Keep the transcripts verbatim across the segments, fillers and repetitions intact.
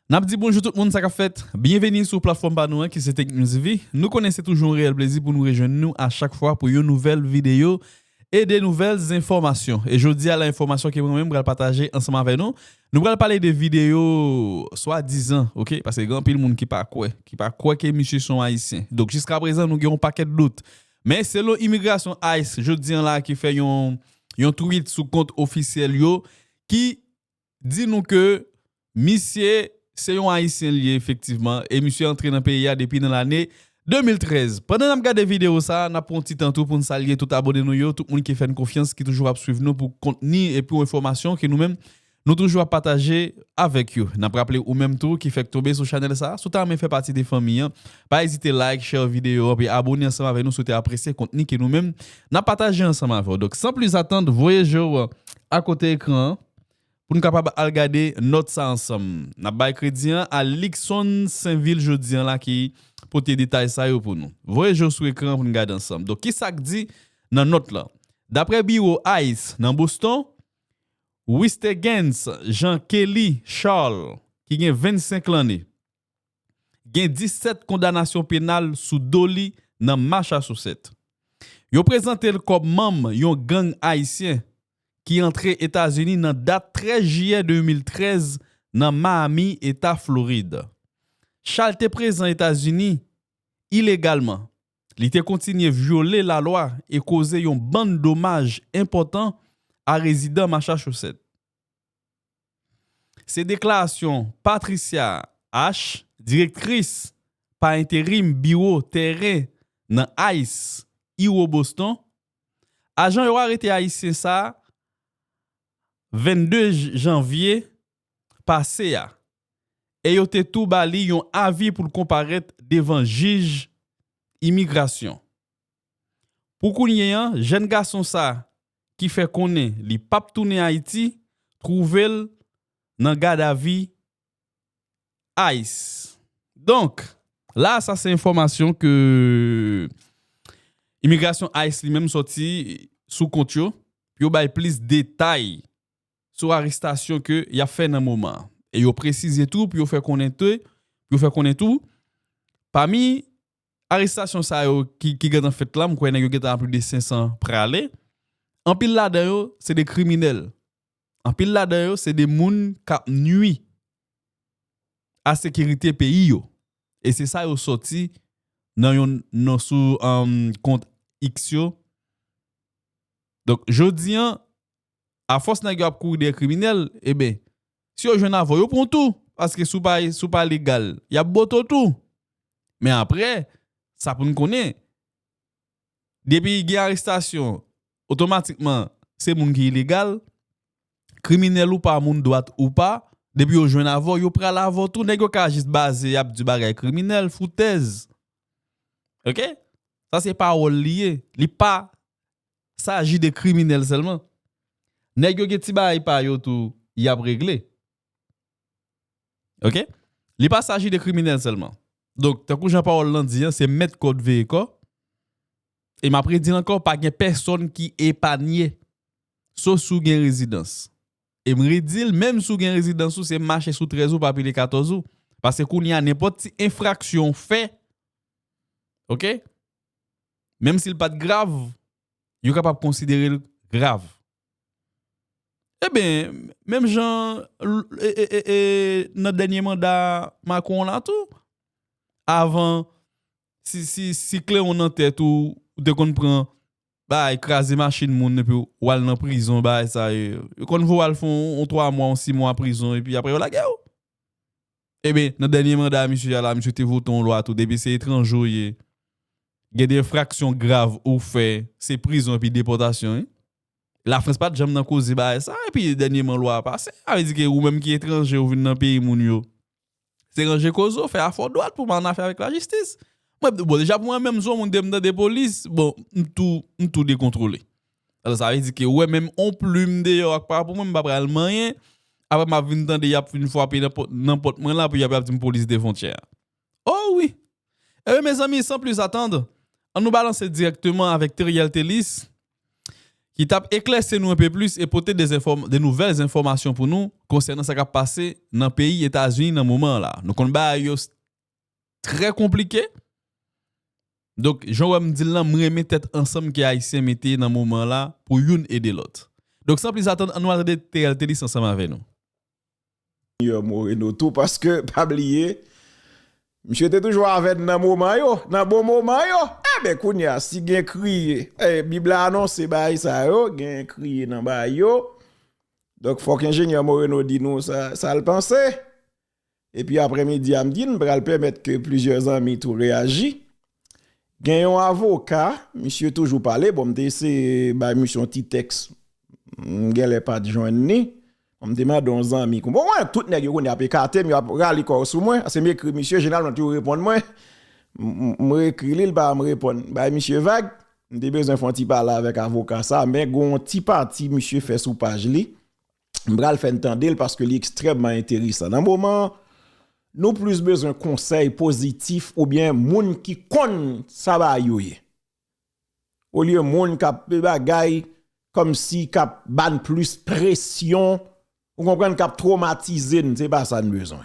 N ap di bonjou tout moun, sa k ap fèt? Byenveni sou platfòm pa nou an ki se Tech News T V. Nou konnen se toujou yon reyèl plezi pou nou rejwenn nou a chak fwa pou yon nouvèl videyo e de nouvèl enfòmasyon. E jodi a la, enfòmasyon ke mwen menm pral pataje ansanm avè nou, nou pral pale de videyo swadizan, oke? Paske gen anpil moun ki pa kwè, ki pa kwè ke misye se yon Ayisyen. Donk, jiska prezan, nou gen yon pakèt dout. Men selon imigrasyon ICE jodi an la ki fè yon, yon tweet sou kont ofisyèl yo ki di nou ke misye se yon Ayisyen li ye efektivman, e misye antre nan peyi a depi nan lane de mil trèz. Pandan n ap gade videyo sa a, n ap pran yon ti tan tou pou n salye tout abòne nou yo, tout moun ki fè n konfyans, ki toujou ap swiv nou pou kontni e pou enfòmasyon ke nou menm nou toujou ap pataje avèk yo. N ap raple ou menm tou ki fèk tonbe sou chanèl sa a, si w ta renmen fè pati de fanmi an, pa ezite like, share videyo an, epi abòne ansanm avèk nou si w te apresye kontni ke nou menm n ap pataje ansanm avè w. Donk, san plis atann, voye je w akote ekran an pou n kapab al gade nòt sa ansanm. N ap bay kredi an a Lixon Sainvil jodi an la ki pote detay sa yo pou nou. Voye je w sou ekran an pou n gade ansanm. Donk, ki sa k di nan nòt la? Daprè biwo ICE nan Boston, Wistegens Jean Kelly Charles, ki gen vennsenk lanne, gen disèt kondanasyon penal sou do li nan Massachusetts. Yo prezante l kòm manm yon gang ayisyen ki antre Etazini nan dat trèz jiyè de mil trèz nan Miami, Eta Florid. Charles te prezan Etazini ilegalman. Li te kontinye vyole lalwa e koze yon bann domaj enpòtan a rezidan Massachusetts. Se deklarasyon Patricia H, direktris pa enterim biwo tèren nan ICE Iwo Boston. Ajan yo arete Ayisyen sa a vennde janvye pase a, e yo te tou ba li yon avi pou l konparèt devan jij imigrasyon. Pou kounye an, jèn gason sa ki fè konnen li p ap tounen Ayiti, twouve l nan gadavi ICE. Donk, la, sa se enfòmasyon ke imigrasyon ICE li menm sòti sou kont yo, pou yo bay plis detay sou arestasyon ke y ap fè nan moman an. E yo presize tou, pou yo fè konnen tou, pou yo fè konnen tou, pami arestasyon sa yo ki, ki gentan fèt la, m kwè nèg yo gentan a plis de senk san prale. Anpil ladan yo, se de kriminèl. Anpil ladan yo, se de moun k ap nwi a sekirite peyi yo. E se sa yo sòti nan yon, nan sou, um, kont X yo. Donk, jodi an, afòs nèg yo ap kouri dèyè kriminèl, eben, si yo jwenn avè w, yo pran w tou. Paske si w pa, si w pa legal, y ap bote w tou. Men apre, sa pou n konnen, depi gen arestasyon, otomatikman, se moun ki ilegal, kriminèl ou pa, moun dwat ou pa, depi yo jwenn avè w, yo pral avè w tou. Nèg yo ka jis baze, y ap di bagay kriminèl, foutèz. Oke? Sa se pawòl li ye. Li pa saji de kriminèl sèlman. Nèg yo gen ti bagay pa yo tou, y ap regle. Oke? Li pa saji de kriminèl sèlman. Donk, tankou jan pawòl lan di an, se mèt kò veye kò. E m ap redi l ankò, pa gen pèsonn ki epanye. Sof si w gen rezidans. E m redi l, menm si w gen rezidans ou, se mache sou trèz ou, pa pile katòz ou. Paske kounye a, nenpòt ti enfraksyon w fè, oke? Menm si l pa t grav, yo kapab konsidere l grav. Eben, menm jan, l-, e, e, e, e, nan dènye manda Macron la tou, avan, si, si, si klewon nan tèt ou, ou te konn pran, bay, kraze machin moun, epi w al nan prizon, bay sa, yo, yo konn voye w al fè yon, yon twa mwa, yon sis mwa prizon, epi apre yo lage w. Eben, nan dènye manda misye a la, misye te vote yon lwa tou, depi se etranje w ye, gen de enfraksyon grav ou fè, se prizon epi depòtasyon, wi. Lafrans pa t janm nan koze bagay sa, epi dènyèman lwa a pase. Sa vle di ke ou menm ki etranje, ou vin nan peyi moun yo, se ranje koze w, fè afè w dwat pou w pa annafè avèk lajistis. Mwen, bon, deja pou mwen menm, si yon moun te m tande polis, bon, m tou, m tou dekontwole. Alò, sa vle di ke ou wè menm on plim deyò ak pa pou mwen, m pa pral manyen. Apre m ap vin tande y ap vin frape nan pòt, nan pòt mwen la, pou y ap, y ap di m polis de fwontyè a. Oh wi! Ebyen, mezanmi, san plis atann, ann nou balanse dirèkteman avèk Teriel Thelys, ki t ap eklèsi nou enpe plis e pote de enfòm-, de nouvèl enfòmasyon pou nou konsènan sa k ap pase nan peyi Etazini nan moman an la. Nou konn bagay yo s-, trè konplike. Donk, jan w wè m di l lan, m renmen tèt ansanm ke Ayisyen mete nan moman an la pou youn ede lòt. Donk, san plis atann, ann nou al tande T L T List ansanm avè nou. Senyè Moreno tou, paske, pa bliye, misye te toujou avè n nan moman yo, nan bon moman yo. Enben, kounye a, si gen kriye, eh, Bib la anonse bagay sa yo, gen kriye nan bagay yo. Donk, fòk Enjenyè Moreno di nou sa, sa l panse. Epi aprèmidi a, m di n pral pèmèt ke plizyè zanmi tou reyaji. Gen yon avoka, misye toujou pale, bon, m te eseye bay misye yon ti tèks, m genlè pa t jwenn li. Bon, m te mande yon zanmi, kon, bon, mwen, tout nèg yo kounye a ap ekate m, yo ap rale kò yo sou mwen, paske m ekri misye, jeneralman, tou yo reponn mwen. M, m, m ekri li, li pa janm reponn. Bay misye vag, m te bezwen fè yon ti pale avèk avoka sa, men gen yon ti pati misye fè sou paj li. M pral fè n tande l paske li ekstrèmman enteresan. Nan moman an, nou plis bezwen konsèy pozitif oubyen moun ki konn sa bagay yo ye. Olye moun k ap fè bagay kòmsi k ap ba n plis presyon, ou konprann, k ap twomatize n, se pa sa n bezwen.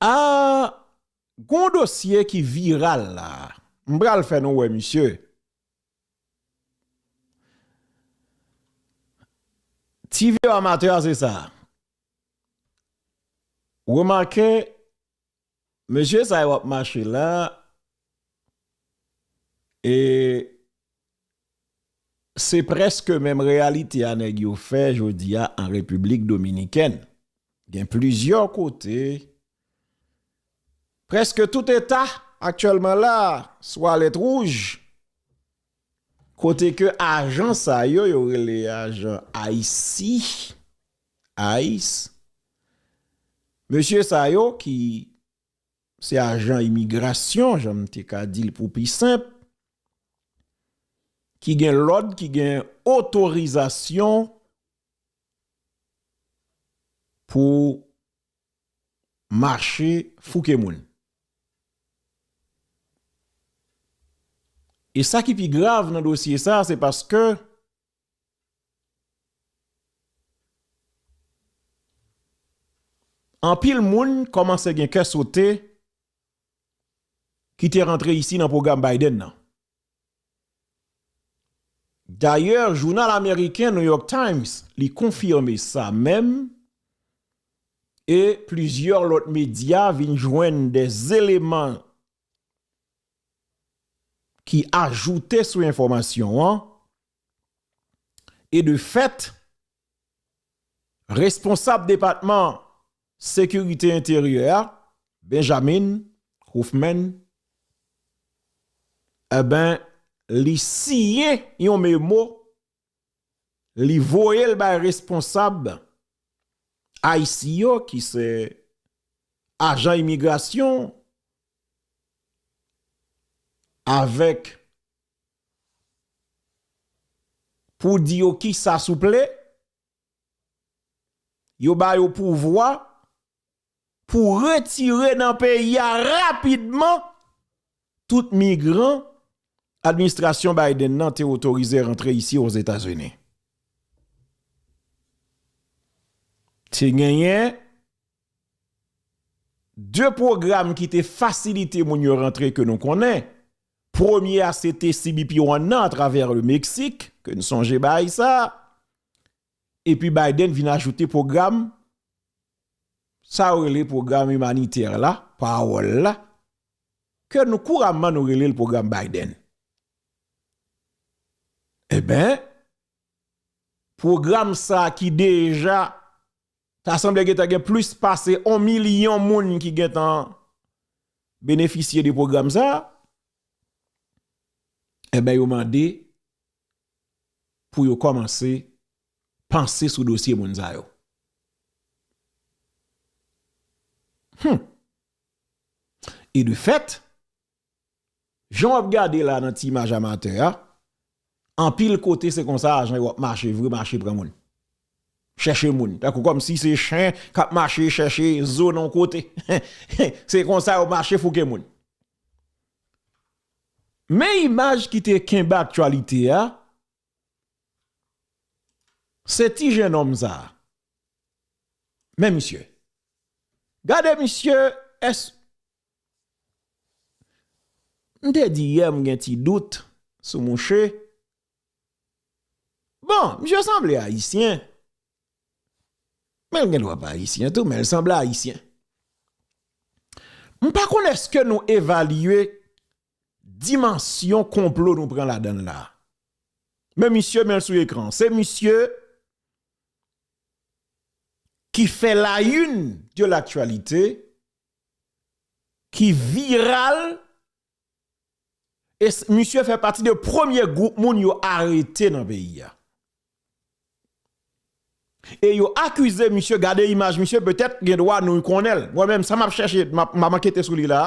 A, gon dosye ki viral la. M pral fè nou wè misye. Ti vye amatè a, se sa. Remake, mesye sa yo ap mache la, e se prèske menm reyalite a nèg yo fè jodi a an Repiblik Dominikèn. Gen plizyè kote, prèske tout eta aktyèlman la, sou alèt wouj, kote ke ajan sa yo, yo rele ajan I C E, I C E, mesye sa yo ki se ajan imigrasyon, jan m te ka di l pou pi senp, ki gen lòd, ki gen otorizasyon pou mache fouke moun. E sa ki pi grav nan dosye sa, se paske anpil moun kòmanse gen kè sote ki te rantre isi nan pwogram Biden nan. Dayè, jounal ameriken New York Times, li konfime sa menm, e plizyè lòt medya vin jwenn de eleman ki ajoute sou enfòmasyon an, e de fèt, responsab depatman sekirite enteryè a, Benjamin Hoffman, enben, li siyen yon memo, li voye l bay responsab I C E yo, ki se ajan imigrasyon, avèk, pou di yo kisa souple, yo ba yo pouvwa pou retire nan peyi a rapidman tout migran administrasyon Biden nan te otorize rantre isi Ozetazini. Te genyen de pwogram ki te fasilite moun yo rantre ke nou konnen. Premye a se te C B P One nan atravè le Meksik, ke n sonje bagay sa. Epi Biden vin ajoute pwogram, sa yo rele pwogram imanitè la, pawòl la, ke nou kouramman nou rele l pwogram Biden. Enben, pwogram sa ki deja ta sanble gentan gen plis pase yon milyon moun ki gentan benefisye de pwogram sa, enben, yo mande pou yo kòmanse panse sou dosye moun sa yo. Hmm. E de fèt, jan w ap gade la nan ti imaj amatè a, anpil kote se konsa ajan yo ap mache vre, mache pran moun. Chèche moun. Tankou kòmsi se chen k ap mache chèche zo nan yon kote. Se konsa yo mache fouke moun. Men imaj ki te kenbe aktyalite a, se ti jennonm sa a. Men misye. Gade misye, èske M te di yè m gen ti dout sou mouche. Bon, misye sanble ayisyen. Men l gen dwa pa ayisyen tou, men l sanble ayisyen. M pa konn èske nou evalye dimansyon konplo nou pran ladan l la. Men misye, men l sou ekran. Se misye ki fè la une de l'actualité, ki viral, e s- misye fè pati de premye gwoup moun yo arete nan peyi a. E yo akize misye, gade imaj misye, petèt gen dwa nou konnen l. Mwen menm, sa m ap chèche, m ap, m ap ankete sou li la,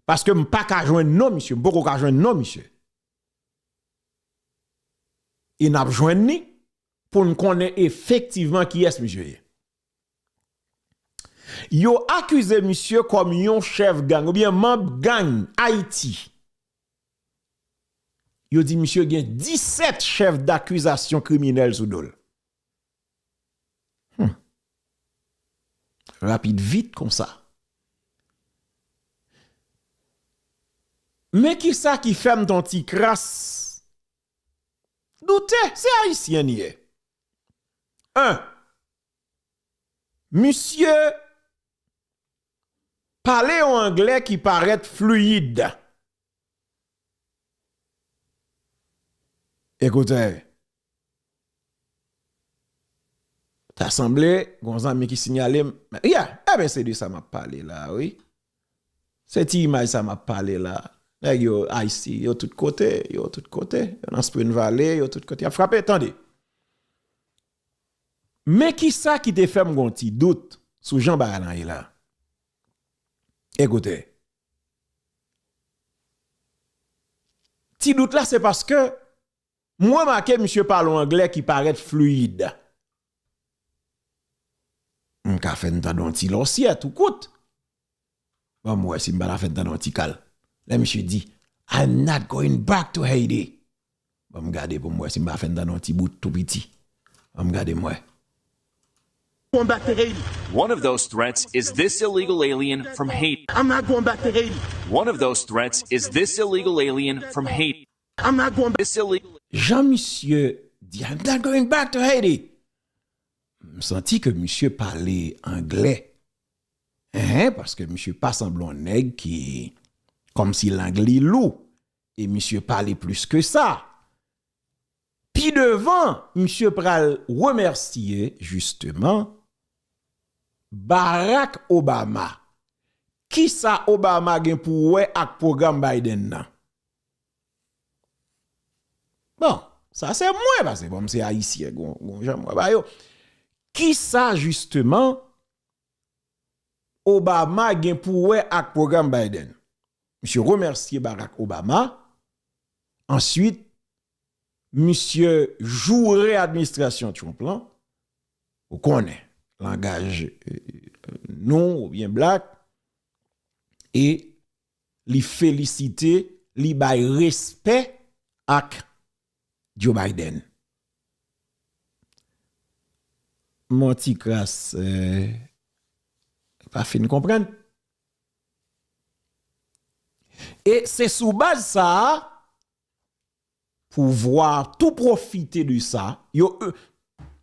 paske m pa ka jwenn non misye, m poko ka jwenn non misye. E n ap jwenn li pou n konnen efektivman kiyès misye ye. Yo akize misye kòm yon chèf gang oubyen manm gang Ayiti. Yo di misye gen disèt chèf dakizasyon kriminèl sou do l. Hmm. Rapid vit konsa. Men kisa ki fè m t on ti kras doute, se ayisyen n ye. En, misye pale yon anglè ki parèt fliyid. Ekoute, ta sanble, gon zanmi ki siyale m, yeah, ebyen se de sa m ap pale la, wi. Se ti imaj sa m ap pale la. Nèg yo, Ice-T, yo tout kote, yo tout kote, yo nan Spring Valley, yo tout kote, y ap frape, tande. Men kisa ki te fè m gon ti dout sou jan bagay lan ye la. Ekoute. Ti dout la, se paske m remake misye pale yon anglè ki parèt fliyid. M ka fè n tande yon ti lòsyè tou kout. Ban m wè si m pa ta fè n tande yon ti kal. Lè misye di, "I'm not going back to Haiti." Ban m gade pou m wè si m pa fè n tande yon ti bout tou piti. Ban m gade m wè. Going back to Haiti. One of those threats is this illegal alien from Haiti. I'm not going back to Haiti. One of those threats is this illegal alien from Haiti. I'm not going back. This illegal Jan misye di, "I'm not going back to Haiti." M santi ke misye pale anglè. Hein, paske misye pa sanble yon nèg ki, kòmsi lang li lou. E misye pale plis ke sa. Pi devan, misye pral remèsye, jisteman, Barack Obama. Kisa Obama gen pou wè ak pwogram Biden nan? Bon, sa se mwen, paske bon, m se ayisyen, gon, gon jan m wè ba yo. Kisa, jisteman, Obama gen pou wè ak pwogram Biden? Misye remèsye Barack Obama. Answit, misye joure administrasyon Trump lan. Ou konnen, langaj, eh, nou oubyen black. E li felisite, li bay respè ak Joe Biden. M on ti kras, eh, pa fin konprann. E se sou baz sa a, pouvwa tou pwofite de sa. Yo,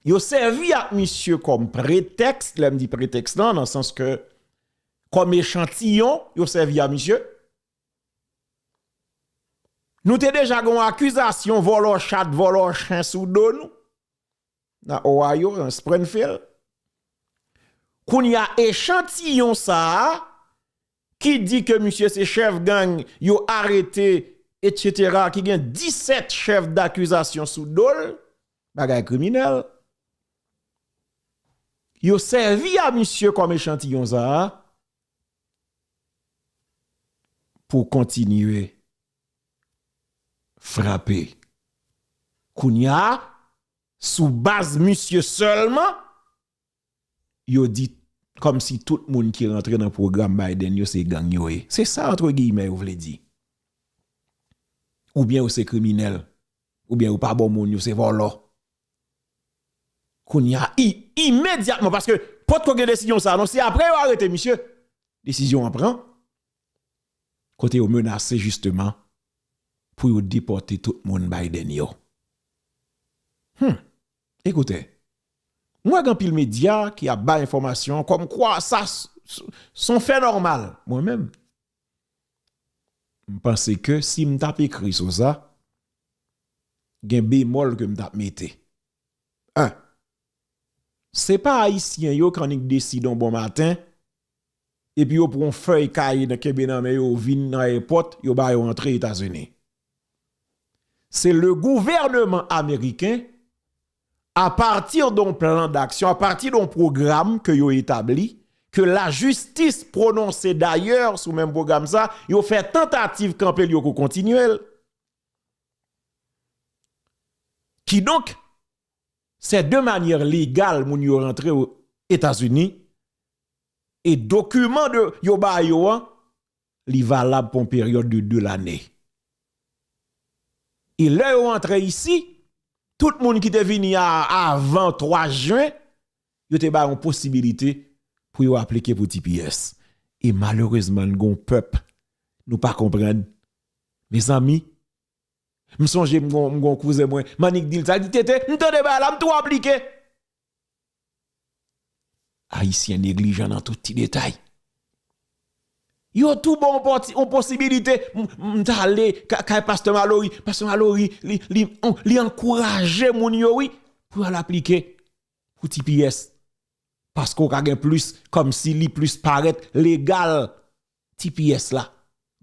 yo sèvi ak misye kòm pretèks, lè m di pretèks lan, nan sans ke kòm echantiyon, yo sèvi a misye. Nou te deja gen yon akizasyon vòlò chat, vòlò chen sou do nou. Nan Ohio, nan Springfield. Kounye a, echantiyon sa a, ki di ke misye se chèf gang, yo arete, etsetera, ki gen disèt chèf dakizasyon sou do l, bagay kriminèl. Yo sèvi a misye kòm echantiyon sa a pou kontinye frape. Kounye a, sou baz misye sèlman, yo di kòmsi tout moun ki rantre nan pwogram Biden yo se gang yo ye. Se sa, antre giyimè, yo vle di. oubyen yo se kriminèl, oubyen yo pa bon moun, yo se vòlò. Kounye a, i-, imedyatman, paske potko gen desizyon sa, non, se apre yo arete misye. Desizyon an pran, kote yo menase jisteman pou yo depòte tout moun Biden yo. Hmm. Ekoute, m wè gen anpil medya ki ap bay enfòmasyon kòmkwa sa s-, s-, s on fè nòmal. Mwen menm, m panse ke si m t ap ekri sou sa, gen bemòl ke m t ap mete. En, se pa Ayisyen yo k annik deside yon bon maten, epi yo pran yon fèy kaye nan kenbe nan men yo, yo vin nan ayewopò, yo ba yo antre Etazini. Se le gouvernement américain, à partir d'un plan d'action, à partir d'un programme que yo établi, que la justice prononse d'ailleurs sou menm pwogram sa, yo fè tantativ kanpe l, yo ko kontinye l. Kidonk, se de manyè legal moun yo rantre o Etazini, e dokiman de, yo ba yo an, li valab pou yon peryòd de de lane. E lè yo antre isi, tout moun ki te vini a, avan twa jen, yo te ba yon posibilite pou yo aplike pou T P S. E malerezman, n gon pèp, nou pa konprann. Mezanmi, m sonje m gon, m gon kouzen mwen, m annik di l sa, li di, "Tete, m tande bagay la, m tou aplike." Ayisyen neglijan nan tout ti detay. Yo tou ba w yon pòti-, yon posibilite. M, m t ale ka-, kay pastè Malory. Pastè Malory, li, li, li ankouraje moun yo, wi, pou y al aplike pou T P S. Paske w ka gen plis, kòmsi li plis parèt legal. T P S la,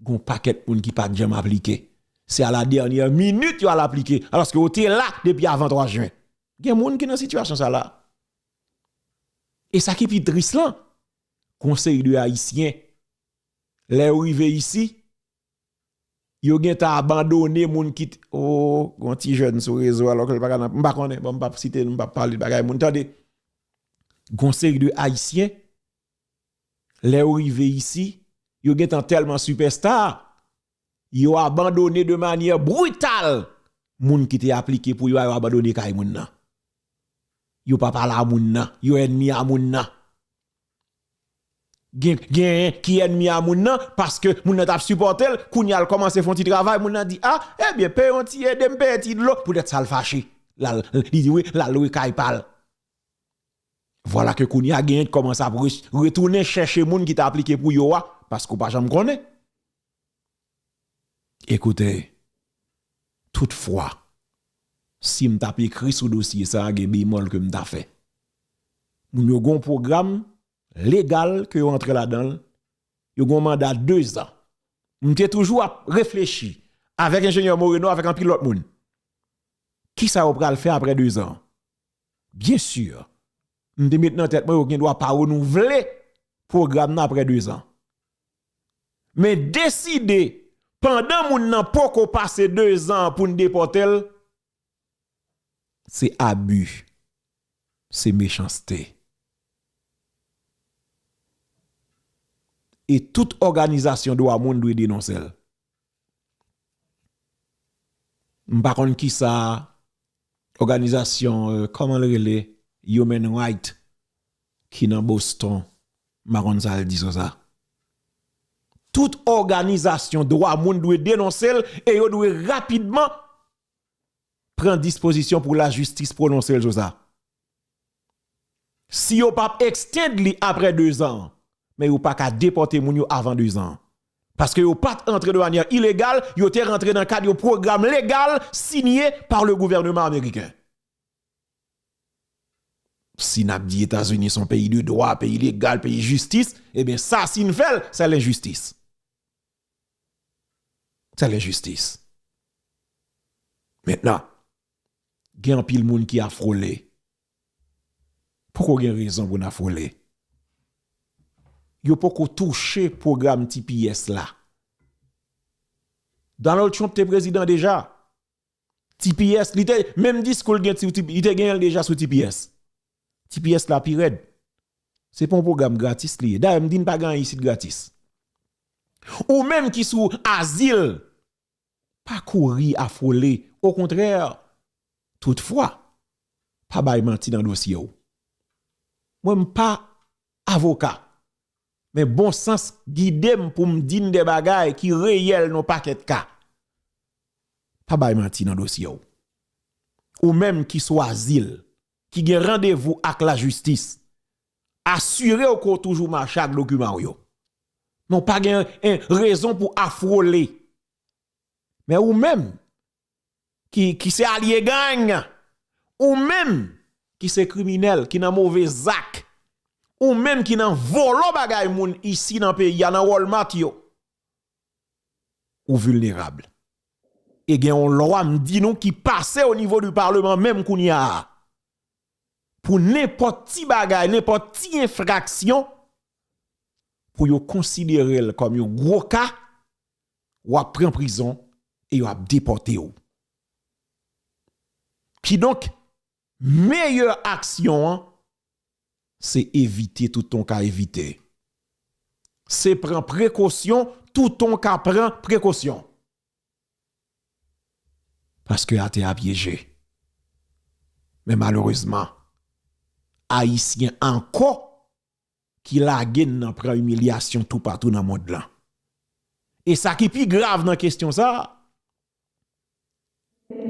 gon pakèt moun ki pa t janm aplike. Se a la dènyè minit yo al aplike, alòske yo te la depi avan twa jen. Gen moun ki nan sitiyasyon sa la. E sa ki pi tris lan, gon seri de Ayisyen, lè yo rive isi, yo gentan abandone moun ki t-, o, gon ti jèn sou rezo, alòske l pa ka nan, m pa konnen, bon, m p ap site, m p ap pale de bagay moun, tande. Gon seri de Ayisyen, lè yo rive isi, yo gentan tèlman sipèsta, yo abandone de manyè brital moun ki te aplike pou yo a, yo abandone kay moun nan. Yo pa pale a moun nan, yo ènmi a moun nan. Gen, genyen ki ènmi a moun nan, paske moun nan t ap sipòte l, kounye a l kòmanse fè yon ti travay, moun nan di, "A, ebyen, peye yon ti, ede m peye ti dlo," poutèt sa l fache. L al, li di wi, l al lwe kay pa l. Vwala ke kounye a genyen ki kòmanse ap re-, retounen chèche moun ki te aplike pou yo a, paske w pa janm konnen. Ekoute, toutfwa, si m t ap ekri sou dosye sa a, gen bemòl ke m ta fè. Moun yo gen yon pwogram legal ke yo antre ladan l, yo gen yon manda de zan. M te toujou ap reflechi avèk enjenyè Moreno, avèk anpil lòt moun. Kisa yo pral fè apre de zan? Byen si, m te met nan tèt mwen yo gen dwa pa renouvle pwogram nan apre de zan. Men deside, pandan moun nan poko pase de zan pou n depòte l, se abi, se mechanste. E tout òganizasyon dwa moun dwe denonse l. M pa konn kisa òganizasyon, euh, kòman l rele, Human Right, ki nan Boston, m pa konn sa l di sou sa. Tout òganizasyon dwa moun dwe denonse l e yo dwe rapidman pran dispozisyon pou lajistis pwononse l sou sa. Si yo p ap extend li apre de zan, men yo pa ka depòte moun yo avan de zan. Paske yo pa t antre de manyè ilegal, yo te rantre nan kad yon pwogram legal sinye pa le gouvènman ameriken. Si n ap di Etazini se yon peyi de dwa, peyi legal, peyi jistis, ebyen sa, si n fè l, se lenjistis. Se lenjistis. Mentnan, gen anpil moun ki afole. Poko gen rezon pou n afole. Yo poko touche pwogram T P S la. Donald Trump te prezidan deja. T P S, li te, menm diskou l gen sou T P, li te genyen l deja sou T P S. T P S la pi rèd. Se pa yon pwogram gratis li ye. Dayè, m di n pa gen anyen isit gratis. Ou menm ki sou azil, Pa kouri afole. Okontrè, toutfwa, pa bay manti nan dosye w. Mwen, m pa avoka, men bon sans gide m pou m di n de bagay ki reyèl nan pakèt ka. Pa bay manti nan dosye w. Ou menm ki sou azil, ki gen randevou ak lajistis, asire w ke w toujou mache ak dokiman w yo. Men w pa gen, en, rezon pou afwole. Men ou menm, ki, ki se alye gang, ou menm ki se kriminèl, ki nan move zak, ou menm ki nan vòlò bagay moun isi nan peyi a, nan Walmart yo, ou vilnerab. E gen yon lwa, m di nou, ki pase o nivo di palman menm kounye a, pou nenpòt ti bagay, nenpòt ti enfraksyon, pou yo konsidere l kòm yon gwo ka, w ap pran prizon e yo ap depòte w. Kidonk, meyè aksyon an, se evite toutan w ka evite. Se pran prekosyon toutan w ka pran prekosyon. Paske atè a pyeje. Men malerezman, Ayisyen ankò ki lage n nan pran imilyasyon toupatou nan mond lan. E sa ki pi grav nan kesyon sa a,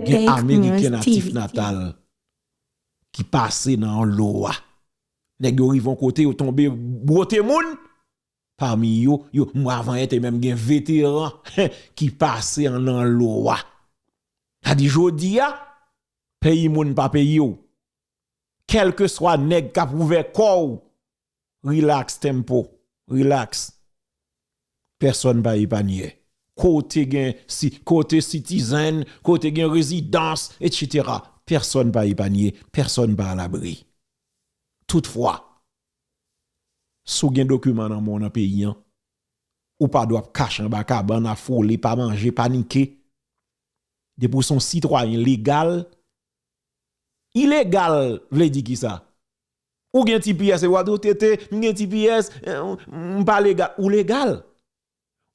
gen Ameriken natif natal ki pase nan anlo a. Nèg yo rive yon kote, yo tonbe bwote moun. Pami yo, yo, mwa avan yè te menm gen veteran ki pase an anlo a. Sa di jodi a, peyi moun pa peyi w. Kèlkeswa nèg k ap ouvè kò w, relax tempo, relax. Pèsòn pa epanye. Kote gen, si, kote citizen, kote gen rezidans, etsetera. Pèsòn pa epanye, pèsòn pa alabri. Toutfwa, si w gen dokiman nan men w nan peyi an, ou pa dwe ap kache anba kabann, afole, pa manje, panike. Depi w se yon sitwayen legal, ilegal vle di kisa? Ou gen T P S, e w ap di w tete, m gen T P S, eh, m pa legal. Ou legal.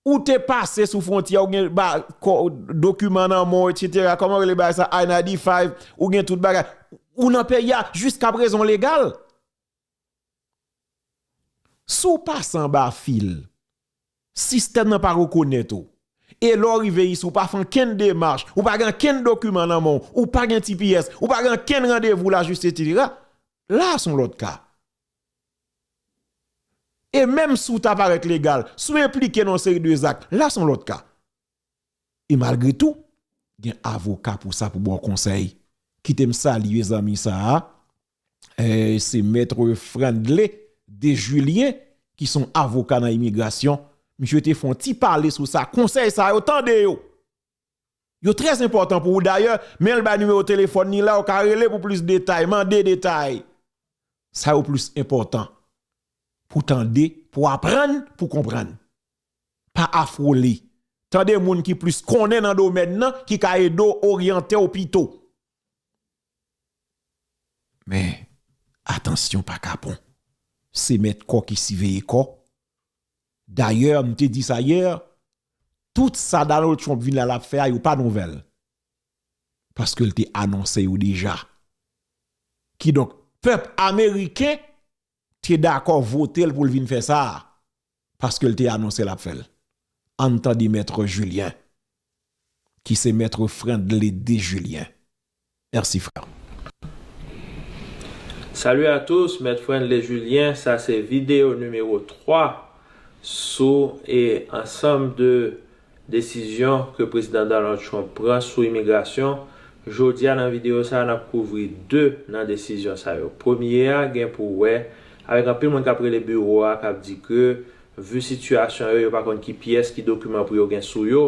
Ou te pase sou fwontyè, ou gen ba, kò, dokiman nan men w, etsetera. Kòman rele bagay sa? I ninety-five, ou gen tout bagay. Ou nan peyi a, jiskaprezan w legal. Si w pase anba fil, sistèm nan pa rekonèt ou. E lè w rive isi, ou pa fè ankenn demach, ou pa gen ankenn dokiman nan men w, ou pa gen T P S, ou pa gen ankenn randevou lajistis, etsetera. La, se yon lòt ka. E menm si w ta parèt legal, si w enplike nan yon seri de zak, la, se yon lòt ka. E malgre tou, gen avoka pou sa, pou ba w konsèy. Kite m salye zanmi sa a. Eh, se Mèt Frandley Desjulien, ki se yon avoka nan imigrasyon. Misye te fè yon ti pale sou sa. Konsèy sa yo, tande yo. Yo trè enpòtan pou ou. Dayè, men l bay nimewo telefòn li la, ou ka rele pou plis detay, mande detay. Sa yo plis enpòtan pou tande, pou aprann, pou konprann. Pa afwole. Tande moun ki plis konnen nan domèn nan, ki ka ede w oryante w pito. Men, atansyon pa kapon. Se mèt kò ki siveye kò. Dayè, m te di sa yè, tout sa Donald Trump vin la l ap fè a, yo pa nouvèl. Paske l te anonse yo deja. Kidonk, pèp ameriken te dakò vote l pou l vin fè sa a, paske l te anonse l ap fè l. Ann tande Mèt Julien, ki se Mèt Frandley Desjulien. Mèsi, frè. Salut à tous, Mèt Frandley Julien, sa se videyo nimewo twa sou e ansanm de desizyon ke Prezidan Donald Trump pran sou imigrasyon. Jodi a, nan videyo sa a, n ap kouvri de nan desizyon sa yo. Premye a gen pou wè avèk anpil moun k ap rele biwo a, k ap di ke, vi sitiyasyon yo, yo pa konn ki pyès, ki dokiman pou yo gen sou yo,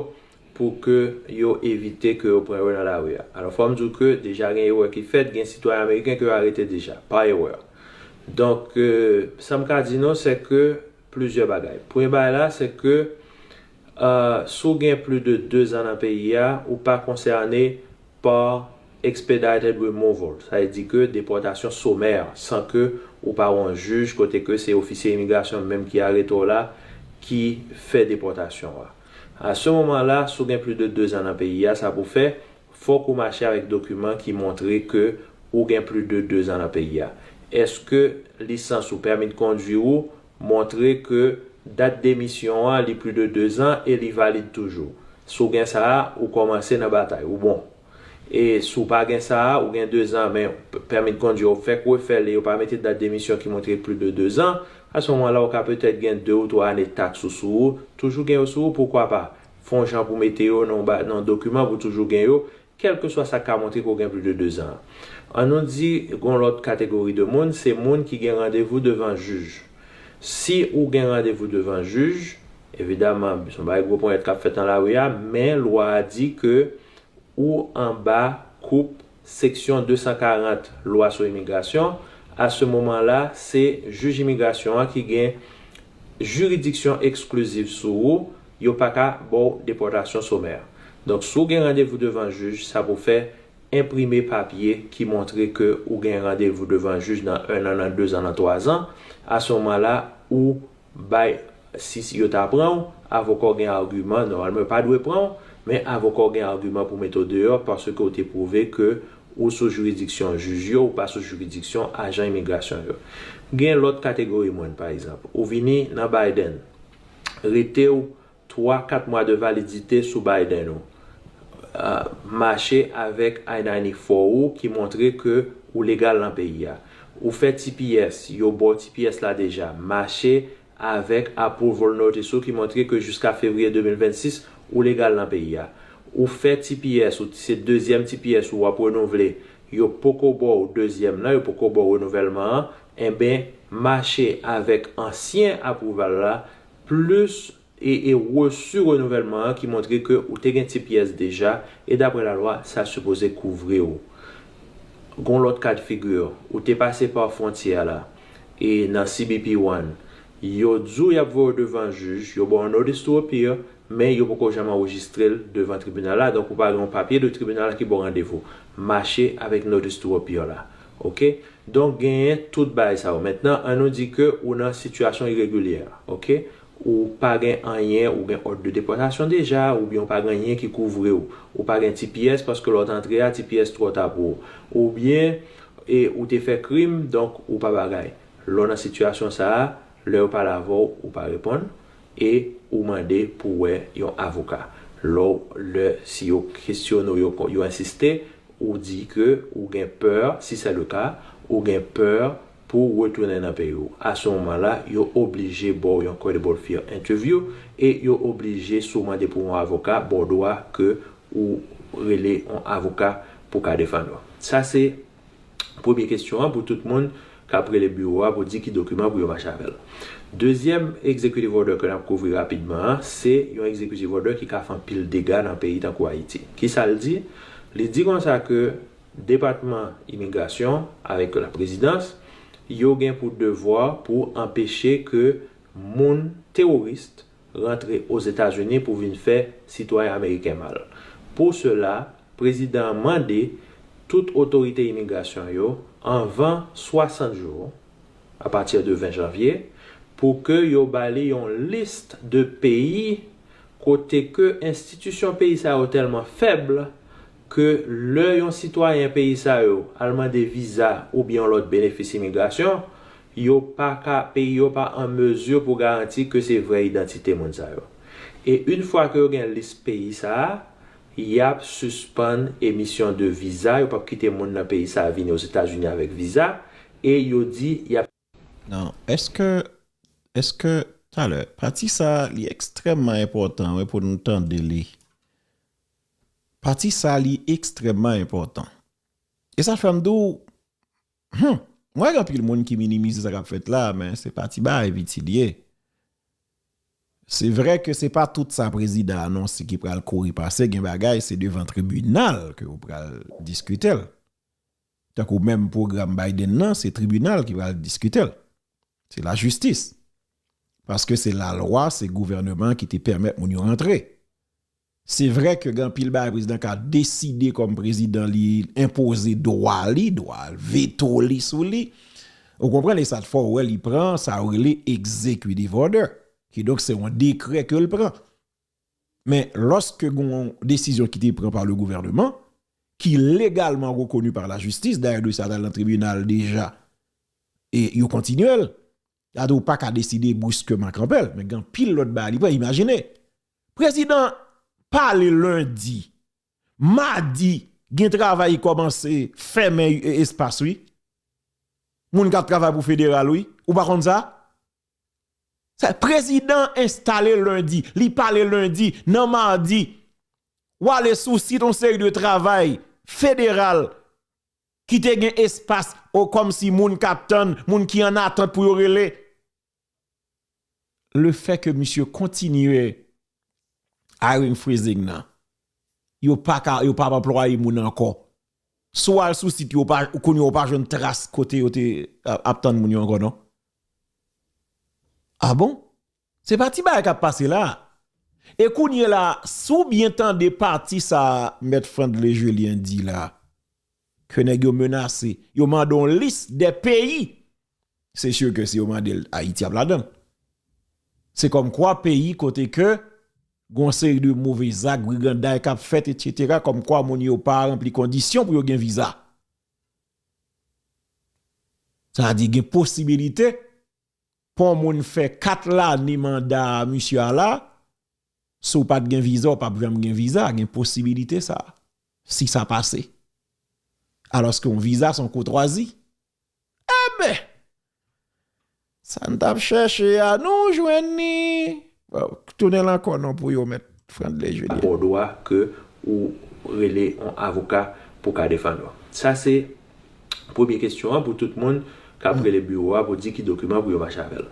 pou ke yo evite ke yo pran yo nan lari a. Alò, fò m di w ke deja gen erè ki fèt, gen sitwayen ameriken ke yo arete deja, pa erè. Donk, sa m ka di nou, se ke plizyè bagay. Premye bagay la, se ke, si w gen plis de de zan nan peyi a, ou pa konsène pa expedited removal, sa vle di ke depòtasyon somè, san ke ou pa wè yon jij, kote ke se ofisye imigrasyon menm ki arete w la, ki fè depòtasyon an. A se moman la, si w gen plis de dezan nan peyi a, sa pou fè, fòk ou mache avèk dokiman ki montre ke ou gen plis de dezan nan peyi a. Èske lisans ou, pèmi de kondwi ou, montre ke dat demisyon an li plis de dezan e li valid toujou? Si w gen sa a, ou kòmanse nan batay, ou bon. E si w pa gen sa a, ou gen dezan, men pèmi de kondwi ou fèk refè li, yo pa mete dat demisyon ki montre plis de dezan, a se moman la, ou ka petèt gen de ou twa ane taks ou sou ou, toujou gen yo sou ou, poukwa pa? Fè yon jan pou mete yo nan yon ba- nan yon dokiman pou toujou gen yo, kèlkeswa sa ka montre ke w gen plis de dezan. An nou di, gen yon lòt kategori de moun, se moun ki gen randevou devan jij. Si ou gen randevou devan jij, evidaman, se yon bagay gwo ponyèt k ap fèt nan lari a, men lwa a di ke ou anba koup seksyon de san karant lwa sou imigrasyon, a se moman la, se jij imigrasyon an ki gen jiridiksyon ekspliziv sou ou, yo pa ka ba w depòtasyon somè. Donk, si w gen randevou devan jij, sa pou fè enprime papye ki montre ke ou gen randevou devan jij nan en an, nan dezan, nan twazan. A se moman la, ou bay, si, si yo ta pran w, avoka w gen agiman, nòmalman yo pa dwe pran w, men avoka w gen agiman pou mete w deyò paske w te pwouve ke ou sou jiridiksyon jij yo, ou pa sou jiridiksyon ajan imigrasyon yo. Gen lòt kategori moun, pa egzanp, ou vini nan Biden, rete w twa, kat mwa de validite sou Biden ou. Ah, mache avèk I ninety-four ou ki montre ke ou legal nan peyi a. Ou fè T P S, yo ba w T P S la deja. Mache avèk approval notice ou ki montre ke jiska fevriye de mil vennsis, ou legal nan peyi a. Ou fè T P S, ou, se dezyèm T P S ou w ap renouvle, yo poko ba w dezyèm nan, yo poko ba w renouvèlman an, enben, mache avèk ansyen approval la, plis e, e resi renouvèlman an ki montre ke ou te gen T P S deja, e daprè lalwa, sa sipoze kouvri w. Gon lòt ka de figi, ou te pase pa fwontyè la, e nan C B P one, yo di w y ap voye w devan jij, yo ba w yon notice to appear, men yo poko janm anrejistre l devan tribinal la, donk ou pa gen yon papye de tribinal la ki ba w randevou. Mache avèk notice to appear la. Oke? Donk, genyen tout bagay sa yo. Mentnan, an nou di ke ou nan sitiyasyon iregilyè, oke? Ou pa gen anyen, ou gen òd de depòtasyon deja, oubyen ou pa gen anyen ki kouvri w. Ou pa gen T P S paske lè w t antre a, T P S twò ta pou ou. Oubyen, e, ou te fè krim, donk ou pa bagay. Lè w nan sitiyasyon sa a, lè yo pale avè w, ou pa reponn, e ou mande pou wè yon avoka. Lè w, lè, si yo kesyone w, yo, yo ensiste, ou di ke ou gen pè, si se le ka, ou gen pè pou w retounen nan peyi w. A se moman la, yo oblije ba w yon credible fear interview e yo oblije, si w mande pou yon avoka, ba w dwa ke ou rele yon avoka pou ka defann ou. Sa se premye kesyon an pou tout moun k ap rele biwo a pou di ki dokiman pou yo mache avè l. Dezyèm executive order ke n ap kouvri rapidman an, se yon executive order ki ka fè anpil dega nan peyi tankou Ayiti. Kisa l di? Li di konsa ke Depatman Imigrasyon avèk laprezidans, yo gen pou devwa pou anpeche ke moun teworis rantre Ozetazini pou vin fè sitwayen ameriken mal. Pou sela, prezidan an mande tout otorite imigrasyon yo, anvan swasant jou, apati de ven janvye, pou ke yo ba li yon lis de peyi kote ke enstitisyon peyi sa yo tèlman fèb ke lè yon sitwayen peyi sa yo al mande viza oubyen yon lòt benefis imigrasyon, yo pa ka, peyi yo pa an mezi pou garanti ke se vrè idantite moun sa yo. E yon fwa ke yo gen lis peyi sa a, y ap sispann emisyon de viza, yo p ap kite moun nan peyi sa a vini Ozetazini avèk viza, e yo di y ap Non, èske, èske, talè, pati sa a, li ekstrèmman enpòtan, wi, pou nou tande li. Pati sa a, li ekstrèmman enpòtan. E sa fè m di w, hmm, mwen gen anpil moun ki minimize sa k ap fèt la, men se pa ti bagay piti li ye. Se vre ke se pa tout sa prezidan anonse ki pral kouri pase, gen bagay se devan tribinal ke ou pral diskite l. Tankou menm pwogram Biden nan, se tribinal ki pral diskite l. Se lajistis. Paske se lalwa, se gouvèneman ki te pèmèt moun yo rantre. Se vre ke gen anpil bagay prezidan ka deside kòm prezidan, li enpoze dwa li, dwa veto li sou li. Ou konprann, e sa t fè w wè li pran sa yo rele executive order. Kidonk, se yon dekrè ke l pran. Men lòske gen yon desizyon ki te pran pa le gouvènman, ki legalman rekoni pa lajistis, dayè dosye a t al nan tribinal deja, e yo kontinye l, gade ou pa ka deside briskman kanpe l, men gen anpil lòt bagay li pran, imajine. Prezidan pale lendi, madi, gen travay ki kòmanse fèmen espas, wi. Moun k ap travay pou federal, wi. Ou pa konn sa? Sa, prezidan enstale lendi, li pale lendi, nan madi, w ale sou sit yon seri de travay federal ki te gen espas o kòmsi moun k ap tann, moun ki an atant pou yo rele. Le fè ke misye kontinye hiring freezing nan, yo pa ka, yo pa ap anplwaye moun ankò. Si w al sou sit yo, pa, kounye a w pa jwenn tras kote yo te ap, ap tann moun yo ankò, non. A bon? Se pa ti bagay k ap pase la. E kounye la, si w byen tande pati sa Mèt Frandley Julien di la, ke nèg yo menase, yo mande yon lis de peyi. Se si ke si yo mande l, Ayiti ap ladan l. Se kòmkwa peyi kote ke gon seri de move zak, briganday k ap fèt, etsetera, kòmkwa moun yo pa ranpli kondisyon pou yo gen viza. Sa vle di gen posibilite pou yon moun fè kat lane manda misye a la, si w pa t gen viza, w p ap janm gen viza, gen posibilite sa. Si sa pase. Alòske yon viza se yon koutwazi. Enben, sa n t ap chèche a, nou jwenn li. Bon, tounen l ankò non pou yo, Mèt Frandley Julien. Ou dwa ke ou rele yon avoka pou ka defann ou. Sa se premye kesyon an pou tout moun k ap rele biwo a pou di ki dokiman pou yo mache avè l.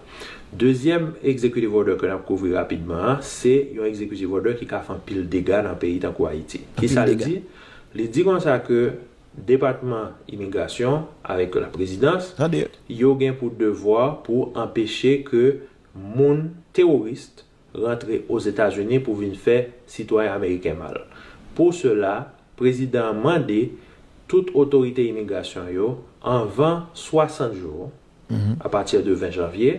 Dezyèm executive order ke n ap kouvri rapidman an, se yon executive order ki ka fè anpil dega nan peyi tankou Ayiti. Kisa l di? Li di konsa ke Depatman Imigrasyon avèk Laprezidans, yo gen pou devwa pou anpeche ke moun teworis rantre Ozetazini pou vin fè sitwayen ameriken mal. Pou sela, prezidan an mande tout otorite imigrasyon yo, anvan swasant jou, apati de ven janvye,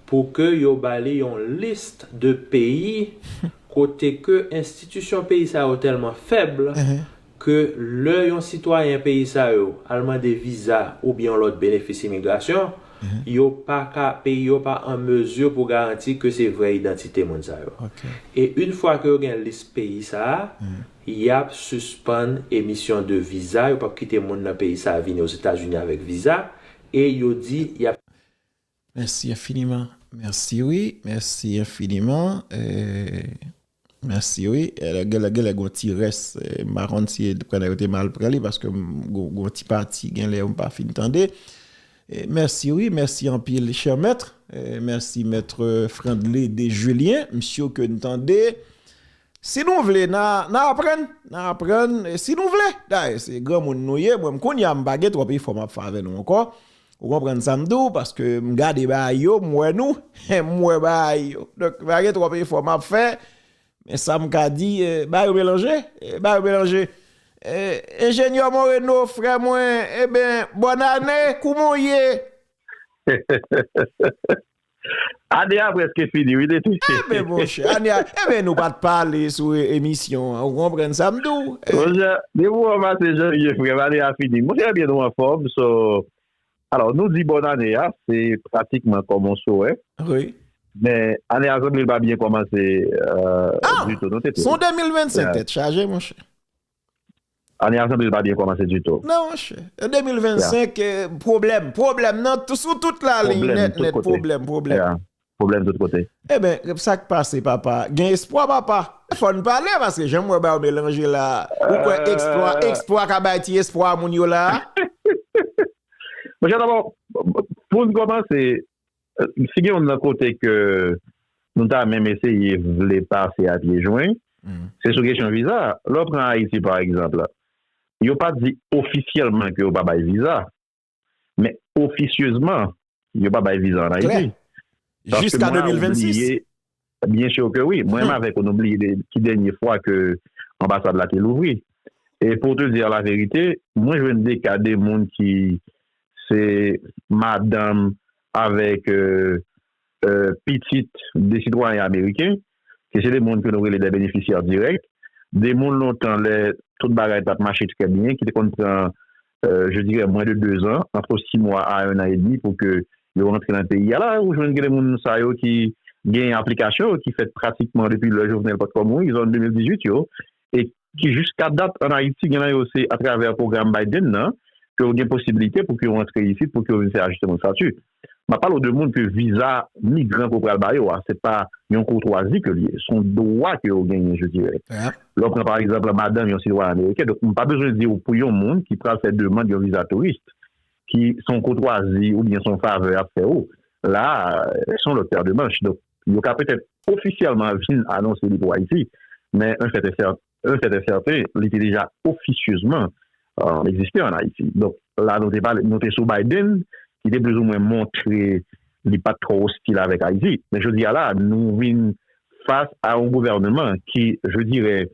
pou ke yo ba li yon lis de peyi kote ke enstitisyon peyi sa yo tèlman fèb ke lè yon sitwayen peyi sa yo al mande viza oubyen yon lòt benefis imigrasyon, yo pa ka, peyi yo pa an mezi pou garanti ke se vrè idantite moun sa yo. E yon fwa ke yo gen lis peyi sa a, y ap sispann emisyon de viza, yo p ap kite moun nan peyi sa a vini Ozetazini avèk viza, e yo di y ap Merci infiniment. Merci, wi. Merci infiniment. Euh, merci, wi. Euh, genlè, genlè gon ti rès, euh, m pa konn si pran yo te mal pran li, paske m, gon, gon ti pati, genlè m pa fin tande. Eh, mèsi, wi. Mèsi anpil, chè mèt. Eh, mèsi, mèt Frandley de Julien. Misye ke n tande. Si nou vle, n a, n a aprann, n a aprann, e si nou vle. Dayè, se granmoun nou ye, mwen, m kounye a, m pa gen twòp efò m ap fè avè nou ankò. Ou konprann sa m di w, paske m gade bagay yo, m wè nou, m wè bagay yo. Donk, pa gen twòp efò m ap fè, men sa m ka di, eh, bagay yo melanje, eh, bagay yo melanje. Eh, Enjenyè Moreno, frè mwen, eben, bòn ane, kouman w ye? Ane a prèske fini, wi, tete. Enben, monchè, ane a, enben, nou pa t pale sou e-, emisyon an, ou konprann sa m di w? Eh. Monchè, depi w pase janvye, frè m, ane a fini. Monchè, ebyen, nou anfòm, so, alò, nou di bòn ane a, se pratikman kòm yon swè. Wi. Men, ane a sanble l pa byen kòmanse, euh, ditou, non, tete? Se yon de mil vennsenk tèt chaje, monchè. Ane a sanble l pa byen kòmanse ditou. Non, monchè. De mil vennsenk, eh, pwoblèm, pwoblèm nan, tou, sou tout lalin, nèt, nèt, pwoblèm, pwoblèm. Pwoblèm tout kote. Eben, sa k pase, papa? Gen espwa, papa? Fò n pale, paske jan m wè ba yo melanje la, ou kwè eksplwa, eksplwa ka bay ti espwa moun yo la? Monchè, dabò, pou n kòmanse, si gen youn nan kote ke nou ta menm eseye vle pase a pye jwen, se sou kesyon viza. Lè w pran Ayiti, pa egzanp, yo pa di ofisyèlman ke yo pa bay viza, men ofisyezman, yo pa bay viza an Ayiti. Klè. Jiska de mil vennsis. Byen si ke wi. Mwen menm avèk ou, nou bliye de, ki dènye fwa ke anbasad la te louvri. E pou te di la verite, mwen jwenn de ka de moun ki se madanm avèk, euh, euh, pitit de sitwayen ameriken, E se de moun ke nou rele de benefisyè dirèk, de moun lontan lè tout bagay t ap mache trè byen, ki te konn pran, euh, je dirais, moins de deux ans, entre six mois à un an edmi pou ke yo rantre nan peyi a. La, ou jwenn gen de moun sa yo ki gen aplikasyon yo ki fèt pratikman depi lè Jovenel potko mouri, zòn de mil dizuit yo, e ki jiska dat an Ayiti, gen nan yo se atravè pwogram Biden nan, ke yo gen posiblite pou ke yo rantre isit, pou ke yo vin fè ajisteman estati. M ap pale w de moun ke viza migran ke w pral ba yo a, se pa yon koutwazi ke l ye, se yon dwa ke yo genyen, je dirais. Lè w pran, pa egzanp, madanm yon sitwayen ameriken, donk, m pa bezwen di w pou yon moun ki pral fè demann yon viza touris, ki se yon koutwazi oubyen se yon favè y ap fè w, la, se yon lòt pè de manch. Donk, yo ka petèt ofisyèlman vin anonse li pou Ayiti, men un fait est cer-, un fait est certain, li te deja ofisyezman, euh, egziste an Ayiti. Donk, la, nou te pale, nou te sou Biden, ki te plizoumwen montre li pa t twò ostil avèk Ayiti. Men jodi a la, nou vin fas a yon gouvènman ki, je dirais,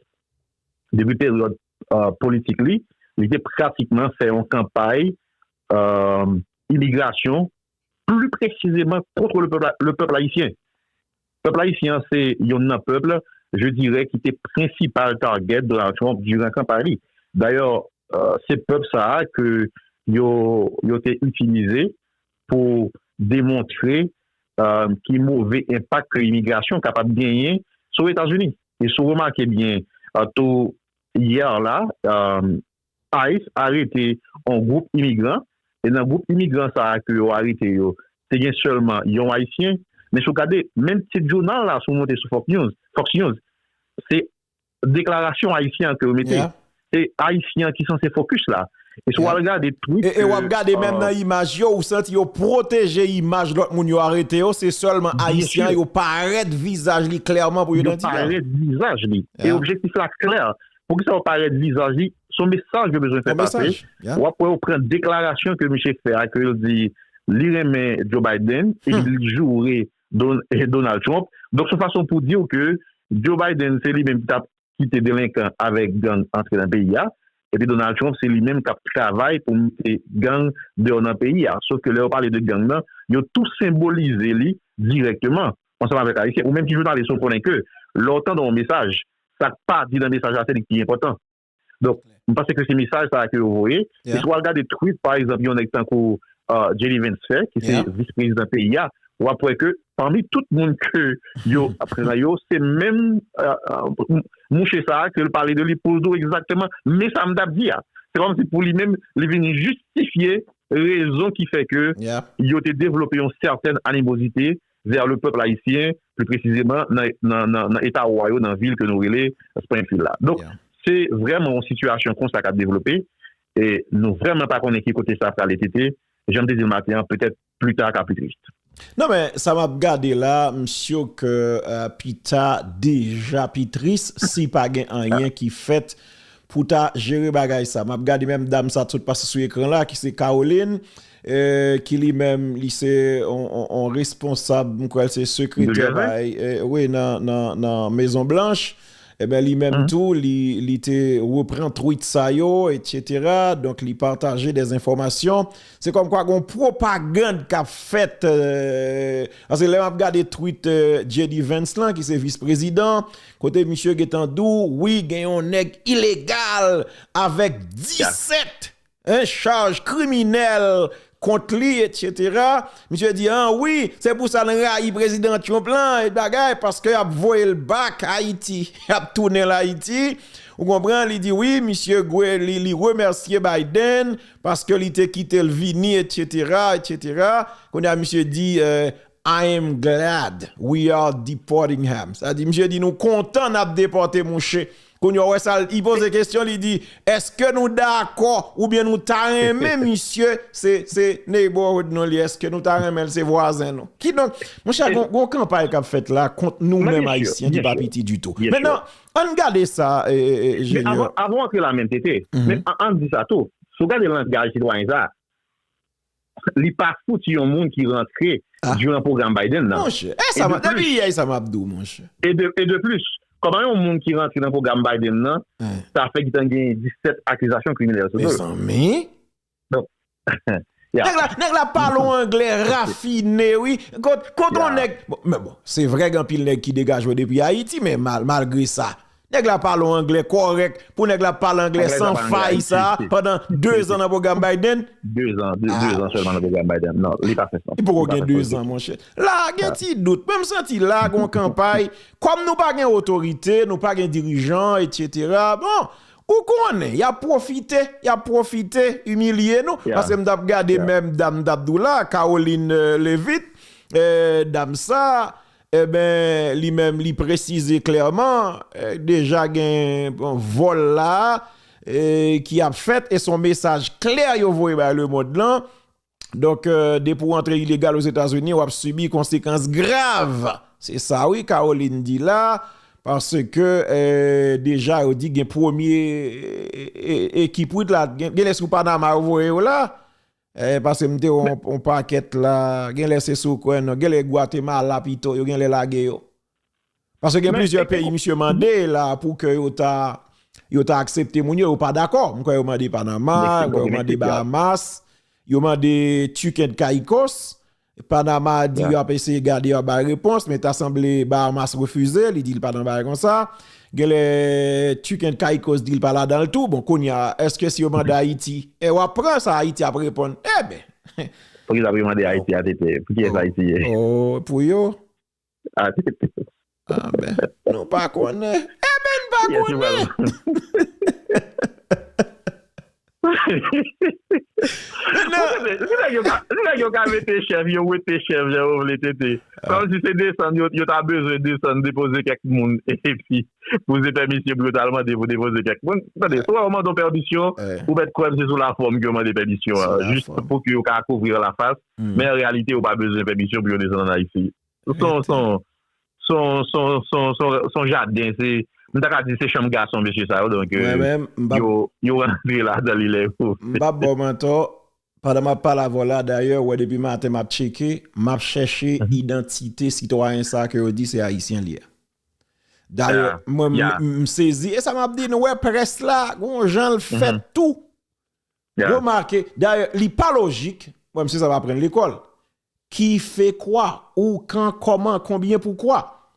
depi peryòd, euh, politik li, li te pratikman fè yon kanpay, euh, imigrasyon pli presizeman kont le peuple, le peuple haïtien. Pèp ayisyen an se yonn nan pèp, je dirais, ki te prensipal target Donald Trump diran kanpay li. Dayè, euh, se pèp sa a ke yo, yo te itilize pou demontre, euh, ki move enpak ke imigrasyon kapab genyen sou Etazini. E si w remake byen, euh, tou yè la, euh, ICE arete yon gwoup imigran, e nan gwoup imigran sa a ke yo arete yo, te gen sèlman yon Ayisyen, men si w gade, menm tit jounal la, si w monte sou Fox News, Fox News, se deklarasyon Ayisyen an ke yo mete. Se Ayisyen an ki sanse fokis la. E si w al gade tweet E, e w ap ke, gade menm euh, nan imaj yo, ou santi yo pwoteje imaj lòt moun yo arete yo, se sèlman Ayisyen an, yo parèt vizaj li klèman pou yo yo identifye. Parèt vizaj li. E objektif la klè. Poukisa yo parèt vizaj li? Se yon mesaj yo bezwen fè pase. W ap wè yo pran deklarasyon ke misye fè a, ke l di li renmen Joe Biden, e li joure Don-, e Donald Trump. Donk, se yon fason pou di w ke Joe Biden, se li menm ki t ap kite delenkan avèk gang antre nan peyi a, epi Donald Trump, se li menm k ap travay pou mete gang deyò nan peyi a. Sof ke lè yo pale de gang nan, yo tou senbolize li dirèkteman, ansanm avèk Ayisyen. Ou menm ki jounalis, ou konnen ke lè w tande yon mesaj, sa k pa di nan mesaj la, se li ki enpòtan. Donk, m panse ke se mesaj sa a ke yo voye. E si w al gade tweet, pa egzanp, yon nèg tankou, euh, J D Vance fè, ki se vis prezidan peyi a, w ap wè ke pami tout moun ke yo pran yo, se menm, euh, euh, m-, mouche sa a ke l pale de li pou l di w egzakteman men sa m t ap di a. Se kòmsi pou li menm, li vin jistifye rezon ki fè ke yo te devlope yon sètèn animozite vè le pèp ayisyen, pli presizeman nan, nan, nan, nan eta wa yo, nan vil ke nou rele Springfield la. Donk, se vrèman yon sitiyasyon konsa k ap devlope, e nou vrèman pa konnen ki kote sa prale tete. Jan m te di l maten an, petèt pli ta ka pli tris. Non, men sa m ap gade la, m si ke, euh, pi ta deja pi tris si pa gen anyen ki fèt pou ta jere bagay sa. M ap gade menm dam sa t sot pase sou ekran la, ki se Caroline, euh, ki li menm, li se on, on, on responsab, m kwè l se sekretè bay, euh, wi, nan, nan, nan Mezon Blanch. Ebyen, li menm tou, li, li te repran tweet sa yo, etsetera. Donk, li pataje dè enfòmasyon. Se kòmkwa gon pwopagann k ap fèt, euh, paske lè m ap gade tweet, euh, J D Vance lan, ki se vis prezidan, kote misye gentan di w, wi, gen yon nèg ilegal avèk disèt, hein, chaj kriminèl kont li, etsetera. Misye di, an wi, se pou sa n rayi prezidan Trump lan, e bagay, paske y ap voye l back Ayiti, y ap tounen l Ayiti. Ou konprann? Li di, wi, misye Gwe, li, li remèsye Biden, paske li te kite l vini, etsetera, etsetera. Kounye a, misye di, euh, I am glad we are deporting him. Sa di, misye di, nou kontan n ap depòte mouche. Kounye a, w wè sa, li poze kesyon, li di, èske nou dakò oubyen nou ta renmen misye, se, se neighborhood nou li, èske nou ta renmen l se vwazen nou? Kidonk, monchè, gon, gon kanpay k ap fèt la kont nou menm Ayisyen ki pa piti ditou. Mentnan, ann gade sa, e, e, e, Jenyè. Avan, avan w antre la menm, Tete, men an, ann di sa tou. Si w gade langaj sitwayen sa, li pa fouti yon moun ki rantre diran pwogram Biden nan. Monchè, e sa, depi yè, sa m ap di w, monchè. E de, e de plis, kòman yon moun ki rantre nan pwogram Biden nan, sa fè gentan gen disèt akizasyon kriminèl sou do l? Mezanmi. Donk, Nèg la, nèg la pale yon anglè rafine, wi. Kot, kot yon nèg, bon, men bon, se vre gen anpil nèg ki degaje yo depi Ayiti, men mal, malgre sa, nèg la pale yon anglè kòrèk, pou nèg la pale anglè san fay sa, pandan de zan nan pwogram Biden. De zan, de, de zan sèlman nan pwogram Biden. Non, li pa fè sans. Li poko gen de zan, monchè. La, gen ti dout. Mwen, m santi la, gon kanpay. Kòm nou pa gen otorite, nou pa gen dirijan, etsetera. Bon, ou konnen, y ap pwofite, y ap pwofite, imilye nou. Paske m t ap gade menm dam m t ap di w la, Caroline, euh, Leavitt, euh, dam sa, Eben, li menm, li presize klèman, eh, deja gen, bon, vòl la, eh, ki ap fèt, e se yon mesaj klè yo voye bay lemonn lan. Donk, eh, depi w antre ilegal Ozetazini, w ap sibi konsekans grav. Se sa, wi, Caroline di la, paske, eh, deja yo di gen premye, eh, eh, ekip wout la, gen, gen lè sou Panama yo voye yo la. Eh, paske m te wè yon, yon pakèt la, gen lè se sou kwè, non, gen lè Gwatemala pito, yo gen lè lage yo. Paske gen plizyè peyi misye mande la pou ke yo ta, yo ta aksepte moun yo, yo pa dakò. M kwè yo mande Panama, m kwè yo mande Bahamas, yo mande Turk and Caicos. Panama di y ap eseye gade, y ap bay repons, men ta sanble Bahamas refize, li di l pa nan bagay konsa. Genlè Turk and Caicos di l pa ladan l tou. Bon, kounye a, èske si yo mande Ayiti, e w ap pran sa Ayiti ap reponn? Eben. Poukisa pou yo mande Ayiti a, Tete? Pou kiyès Ayiti ye? Oh, pou yo? Ah, Tete. Ah, ben, nou pa konnen. Eben, n pa konnen. Bon, tande, si nèg yo ka, si nèg yo ka mete chèf, yo mete chèf jan yo vle, Tete. Kòmsi se desann, yo, yo ta bezwen desann, depoze kèk moun, epi poze pèmisyon pou yo ta al mande pou depoze kèk moun. Tande, si w mande yon pèmisyon, ou mèt kwè m se sou lafòm ke yo mande pèmisyon an, jis pou ke yo ka kouvri lafas. Men an reyalite, yo pa bezwen pèmisyon pou yo desann ann Ayiti. Se yon, se yon, se yon, se yon, se yon, se yon, se yon jaden, se, m ta ka di se chanm gason, mesye sa yo, donk, euh, yo, yo rantre ladan li lè yo. M p ap ba w mantò, pandan m ap pale avè w la, dayè, ou wè depi maten m ap tcheke, m ap chèche idantite sitwayen sa ke yo di se ayisyen li ye. Dayè, mwen, m, m, m sezi, e sa m ap di nou, wè, près la, gon jan l fèt tou. Remake, dayè, li pa lojik, mwen, m se sa m aprann lekòl. Qui fait quoi? Ou, quand, comment, combien, pourquoi?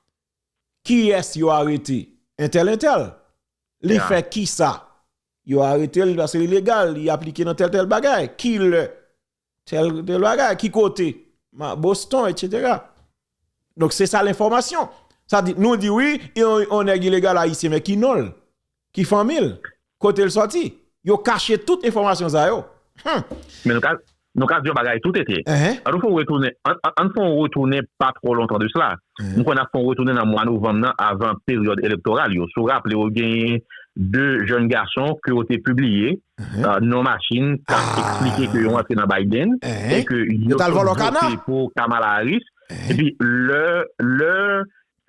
Kiyès yo arete? Entèl, entèl. Li fè kisa? Yo arete l paske li legal, li aplike nan tèl, tèl bagay. Ki lè? Tèl, tèl bagay. Ki kote? Ma-, Boston, etsetera. Donk, se sa lenfòmasyon. Sa di, nou di wi, yon, yon nèg ilegal ayisyen, men ki non l? Ki fanmi l? Kote l sòti? Yo kache tout enfòmasyon sa yo. Hmm. Men nou ka, nou ka di yon bagay tou, Tete. An nou fè yon retounen, an, an, an fè yon retounen pa twò lontan de sila. M kwè n ap fè yon retounen nan mwa novanm nan, avan peryòd elektoral yo. Si w raple w, genyen de jèn gason ke yo te pibliye, euh, nan machin, k ap eksplike ke yo antre nan Biden, e ke yo t al vote pou Kamala Harris. Epi lè, lè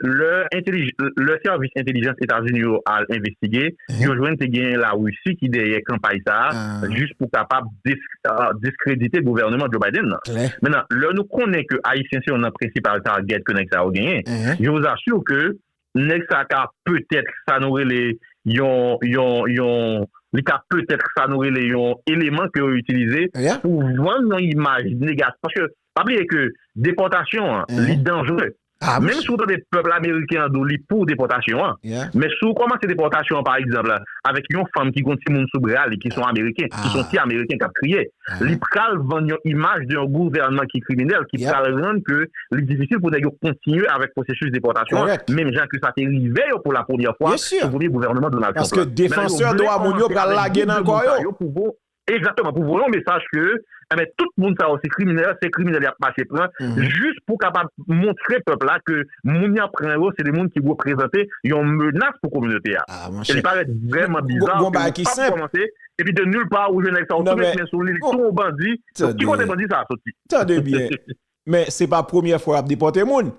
lè entèlij-, lè sèvis entèlijans Etazini yo al envestige, yo jwenn te gen Larisi ki dèyè kanpay sa a, jis pou kapab dis-, ah, diskredite gouvèneman Joe Biden nan. Mentnan, lè nou konnen ke Ayisyen se youn nan prensipal target ke nèg sa yo genyen, je vous assure ke nèg sa ka petèt sa nou rele yon, yon, yon, li ka petèt sa nou rele yon eleman ke yo itilize pou vann yon imaj negatif. Paske, pa bliye ke depòtasyon an, li danjere. Menm si w tande pèp ameriken an di w li pou depòtasyon an, men si w kòmanse depòtasyon an, pa egzanp, avèk yon fanm ki gon timoun sou bra li, ki se yon Ameriken, ki se yon ti Ameriken k ap kriye, li pral vann yon imaj de yon gouvènman ki kriminèl, ki pral rann ke li difisil pou nèg yo kontinye avèk pwosesis depòtasyon an, menm jan ke sa te rive yo pou la premyè fwa sou premye gouvèneman Donald Trump la. Paske defansè dwa moun yo pral lage nan kò yo. Egzakteman, pou voye yon mesaj ke, enben, tout moun sa yo se kriminèl, se kriminèl y ap mache pran, jis pou kapab montre pèp la ke moun y ap pran yo, se de moun ki reprezante yon menas pou kominote a. E li parèt vrèman biza ke ou p ap kòmanse, epi de nil pa ou jwenn nèg sa yo tou met men sou li, li tou yon bandi. Ki kote bandi sa a soti? Tande byen. Men se pa premyè fwa y ap depòte moun.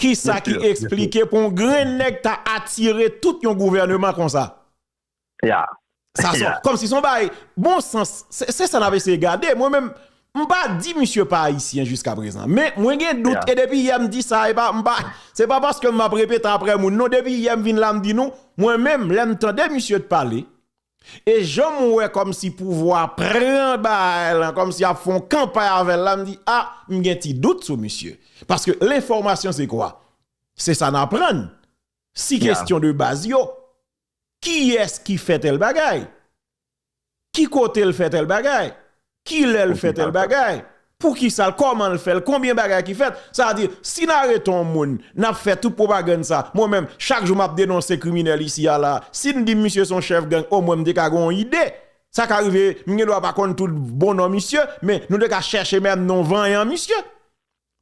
Kisa ki eksplike pou yon grenn nèg ta atire tout yon gouvèneman konsa? Sa sò, kòmsi se yon bagay bon sans, se, se sa n ap eseye gade. Mwen menm, m pa di misye pa ayisyen jiska prezan. Men mwen gen dout, e depi yè m di sa, e pa, m pa, se pa paske m ap repete apre moun, non, depi yè m vin la, m di nou, mwen menm, lè m tande misye t pale, E jan m wè kòmsi pouvwa pran bagay lan, kòmsi y ap fè yon kanpay avè l la, m di, a, m gen ti dout sou misye. Paske lenfòmasyon se kwa? Se sa n aprann. Si kestyon de baz yo, kiyès ki fè tèl bagay? Ki kote l fè tèl bagay? Kilè l fè tèl bagay? Poukisa l, kòman l fè l, konbyen bagay ki fèt? Sa vle di, si n arete yon moun, n ap fè tout pwopagann sa, mwen menm, chak jou m ap denonse kriminèl isi a la, si n di m misye se yon chèf gang, omwen m te ka gen yon ide. Sa ka rive, m gen dwa pa konn tout bon non misye, men nou te ka chèche menm non vanyan misye.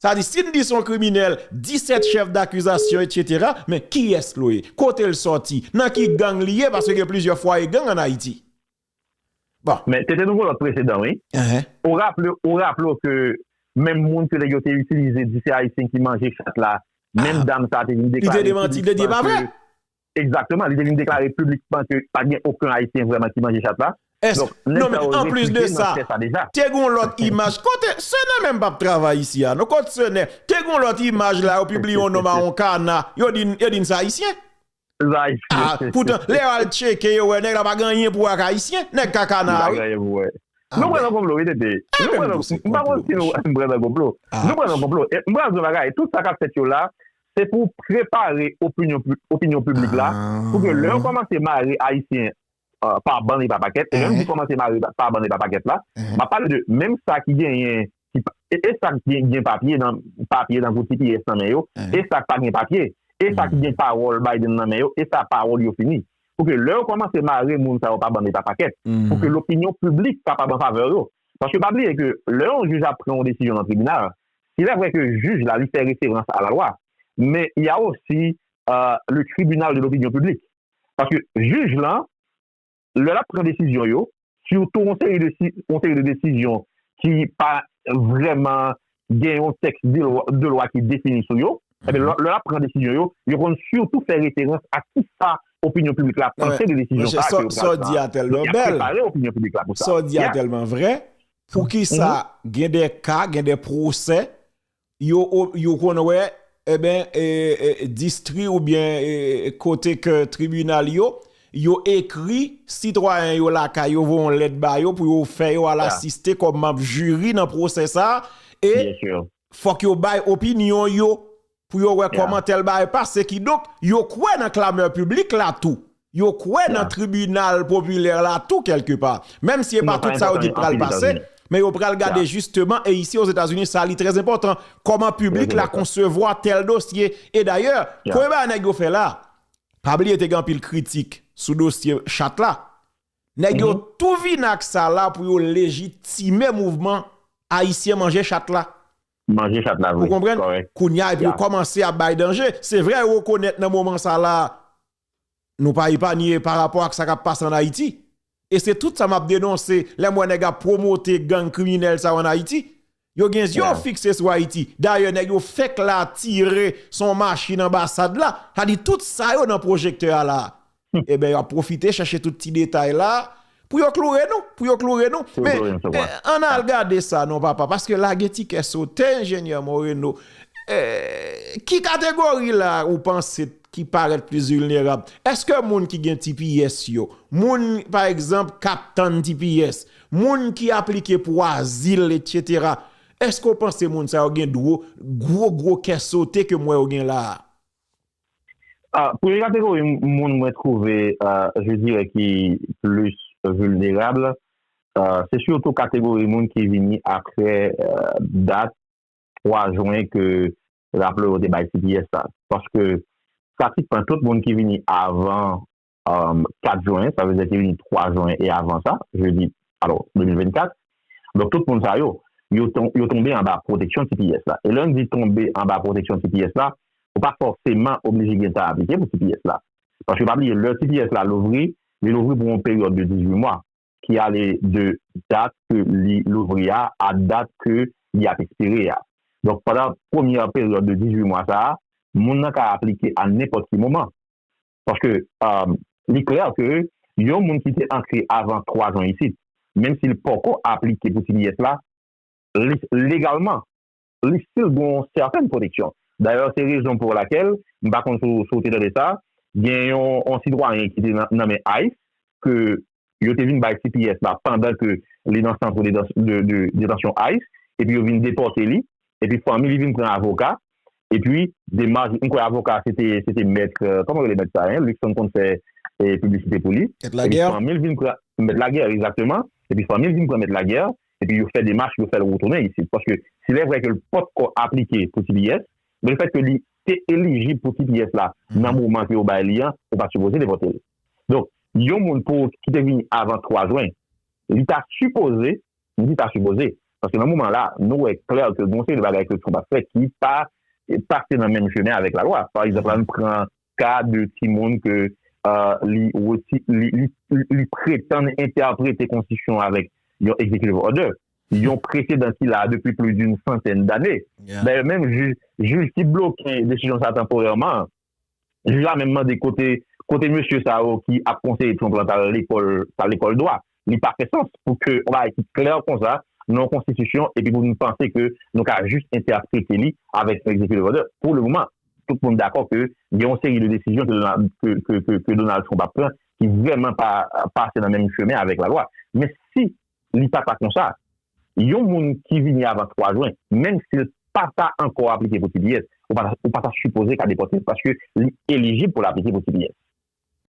Sa vle di, si n di se yon kriminèl, disèt chèf dakizasyon, etsetera, men kiyès l ye? Kote l sòti? Nan ki gang li ye? Paske gen plizyè fwaye gang ann Ayiti. Bon. Men te te nou gon lòt presedan, wi. Ou raple, ou raple w ke menm moun ke nèg yo te itilize di se Ayisyen ki manje chat la, menm dam sa a te vin deklare piblikman ke, egzakteman, li te vin deklare piblikman ke pa t gen okenn Ayisyen vrèman ki manje chat la. Donk, nèg sa yo rekrite nan fè sa deja. Te gon lòt imaj. Kote Senè menm p ap travay isi a, non? Kot Senè? Te gon lòt imaj la, yo pibliye yon nonm a yon kana, yo di, yo di n se Ayisyen. Ah, poutan, lè yo al tcheke, yo wè nèg la pa gen anyen pou wè ak Ayisyen, nèg ka kana a, wi. Nou pran nan konplo, wi, Tete. Nou pran nan, m pa konn si nou m pran nan konplo. Nou pran nan konplo. E, m pral di yon bagay, tout sa k ap fèt yo la, se pou prepare opinyon, opinyon piblik la, pou ke lè yo kòmanse mare Ayisyen pa bann e pa pakèt, e lè m di kòmanse mare pa bann e pa pakèt la, m ap pale de menm sa ki genyen, ki, e, e sa k gen, gen papye nan, papye nan gwo T P S nan men yo, e sa k pa gen papye, e sa ki gen pawòl Biden nan men yo, e sa pawòl yo fini. Pou ke lè yo kòmanse mare moun sa yo pa bann e pa pakèt, pou ke lopinyon piblik kapab an favè yo. Paske pa bliye ke lè yon jij ap pran yon desizyon nan tribinal, il est vrai que jij la, li fè referans a la lwa, men il y a aussi, euh, le tribunal de l'opinion publique. Paske jij lan, lè l ap pran desizyon yo, sitou yon seri de, si, yon seri de desizyon ki pa vrèman gen yon tèks de lwa, de lwa ki defini sou yo, ebyen, lè, lè l ap pran desizyon yo, yo konn sitou fè referans a kisa opinyon piblik la panse de desizyon sa a ke yo pral pran. Donk, y ap prepare opinyon piblik la pou sa. Sa w di a tèlman vrè. Poukisa gen de ka, gen de pwosè, yo, yo konn wè, eben, e, e, distri oubyen, e, kote ke tribinal yo, yo ekri sitwayen yo lakay yo, voye yon lèt ba yo pou yo fè yo al asiste kòm manm jiri nan pwosè sa a, e fòk yo bay opinyon yo pou yo wè kòman tèl bagay pase. Kidonk, yo kwè nan klamè piblik la tou. Yo kwè nan tribinal popilè la tou kèlkepa. Menm si e pa tout sa yo di pral pase, men yo pral gade jisteman, e isi Ozetazini, sa li trè enpòtan, kòman piblik la konsevwa tèl dosye. E dayè, premye bagay nèg yo fè la, pa bliye te gen anpil kritik sou dosye chat la. Nèg yo tou vin ak sa la pou yo lejitime mouvman ayisyen manje chat la. Manje chat la, wi. Ou konprann? Kounye a, epi yo kòmanse ap bay danje. Se vre, yo rekonèt nan moman sa la, nou pa epanye pa rapò ak sa k ap pase ann Ayiti. E se tout sa m ap denonse lè m wè nèg ap pwomote gang kriminèl sa yo ann Ayiti. Yo gen zye yo fikse sou Ayiti. Dayè, nèg yo fèk la tire sou yon machin anbasad la. Sa di tout sa yo nan pwojektè a la. Eben, y ap pwofite chèche tout ti detay la pou yo kloure nou, pou yo kloure nou. Men, eh, ann al gade sa non, papa, paske la gen ti kè sote, Enjenyè Moreno. Eh, ki kategori la ou panse ki parèt plis vilnerab? Èske moun ki gen T P S yo, moun, pa egzanp, k ap tann T P S, moun ki aplike pou azil, etsetera, èske w panse moun sa yo gen dwo, gwo, gwo kè sote ke m wè yo gen la a? Ah, premye kategori m-, moun mwen twouve, ah, je dirais, ki plis vilnerab, ah, se sitou kategori moun ki vini apre, ah, dat twa jen ke, raple w, yo te bay T P S la. Paske, pratikman, tout moun ki vini avan, um, kat jen, sa vle di ki vini twa jen e avan sa, je dis, alò, de mil vennkat. Donk, tout moun sa yo, yo ton-, yo tonbe anba pwoteksyon T P S la. E lè n di tonbe anba pwoteksyon T P S la, ou pa fòseman oblije gentan aplike pou T P S la. Paske pa bliye, lè T P S la louvri, li louvri pou yon peryòd de dizuit mwa, ki ale de dat ke li louvri a, a dat ke li ap ekspire a. Donk, pandan premyè peryòd de dizuit mwa sa a, moun nan ka aplike a nenpòt ki moman. Paske, um, li klè ke yon moun ki te antre avan twa jen isit, menm si l poko aplike pou T P S la, li, legalman, li still gen yon sètèn pwoteksyon. Dayè, se rezon pou lakèl, m pa konn si w, si w te tande sa, gen yon, yon sitwayen ki te nan, nan men ICE, ke yo te vin bay T P S la pandan ke li nan sant de, de, de detansyon ICE, epi yo vin depòte li, epi fanmi li vin pran avoka, epi demach, m kwè avoka se te, se te mèt, euh, kòman yo rele mèt sa, hein? Luckson konn fè eh, piblisite pou li. Epi fanmi l vin pran, mèt Lagè, egzakteman. Epi fanmi l vin pran mèt Lagè, epi yo fè demach, yo fè l retounen isit. Paske, si lè vre ke l potko aplike pou T P S, men lefèt ke li te elijib pou T P S la, nan moman ke yo bay li an, ou pa sipoze depòte l. Donk, yon moun pou, ki te vini avan twa jen, li ta sipoze, m di ta sipoze, paske nan moman la, nou wè klè ke gen yon seri de bagay ke Trump ap fè ki pa pase nan menm chemen avèk lalwa. Pa egzanp, ann pran ka de timoun ke uh, li, li, li, li pretann entèprete konstitisyon avèk yon executive order, yon presedan ki la depi plis d'une centaine d'années. Dayè, menm jij, jij ki bloke desizyon sa tanporèman, jij la menm mande kote, kote mesye sa yo ki ap konseye Trump lan t al lekòl, t al lekòl dwa. Li pa fè sans pou ke yon bagay ki klè konsa nan yon konstitisyon epi pou nou panse ke nou ka jis entèprete li avèk yon executive order. Pou le moman, tout moun dakò ke gen yon seri de desizyon ke, ke, ke, ke, ke Donald Trump ap pran ki vrèman pa pase nan menm chemen avèk lalwa. Men si li pa ta konsa, yon moun ki vini avan twa jen, menm si l pa ta ankò aplike pou T P S, ou pa, ou pa ta sipoze ka depòte l paske li elijib pou l aplike pou T P S.